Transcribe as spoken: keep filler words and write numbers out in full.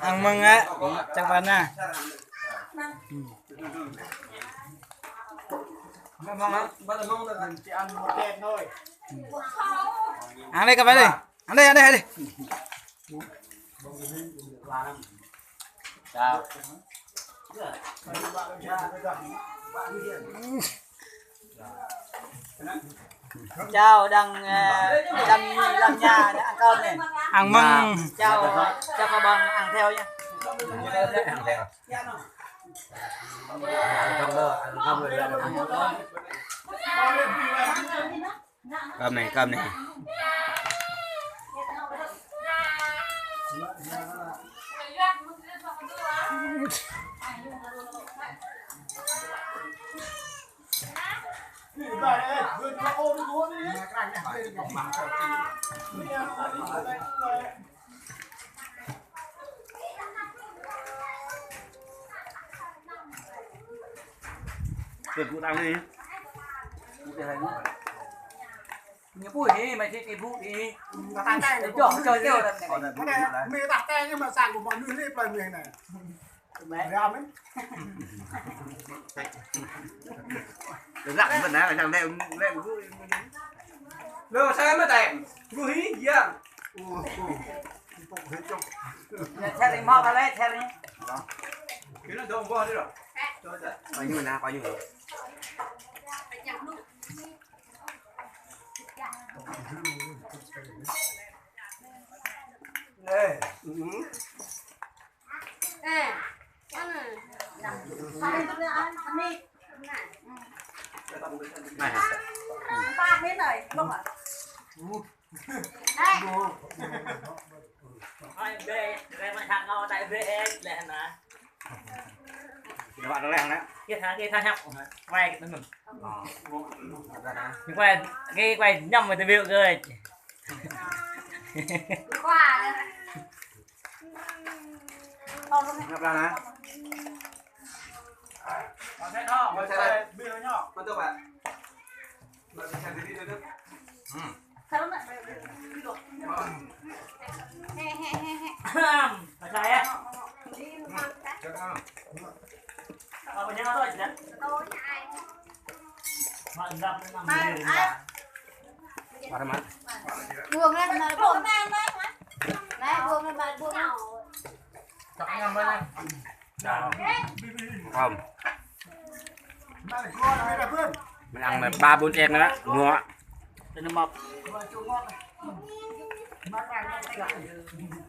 Ăn mừng ạ, chắc bạn à. Ăn đây các bạn đây. Ăn đây, ăn đây, ăn đây. Chào. Chào, đang, ờ, đang, đang nhà, đang ăn cơm này. Ăn mừng. Chào, chào các bạn ăn theo nhé. Ăn cơm đó, ăn cơm rồi, ăn cơm. Cơm này, cơm này. Ñu pui hĭ, mai thĭ ti bu hĭ. Čŏh, čŏh, čŏh. Mì tah teh ñu mă sang kơ mơnuih lĕ plei mơnuih anai. Mă. Răm mơ̆n. Răm mơ̆n anai, răm lĕ, lĕ bu. Lơ, sai mă teh. Bu hĭ, ya. Ơ, ơ. Ơ, ơ, čŏh. Ya, čar ri mă kơ lĕ, čar ri. Kơ lĕ dong bơ đi lơ. Čŏh, čŏh. Pă ñu anai, pă ñu. Ê. Ê. Ê. Ăn. Ăn. Ăn. Ăn. Ba miếng rồi, không ạ? Ê. Ôi, bê, bê mà thằng ngon tại bê, lẹ hả? Các bạn đang làm đấy. Kia thằng, kia thằng nhóc. Quay cái mình. Ờ. Quay, cái quay nhầm mà tôi biểu kơ. Qua. Ngập ra nè. Con sẽ đó, con sẽ đây. Con tôi bạn. Bạn sẽ đi được. Ừ. Percaya? Apa jangan tahu aja? Mantap memang. Buông lên, buông. Này, buông lên, buông lên. Không. Mình ăn mà ba bốn em nữa, ngọt. Cho nó mập.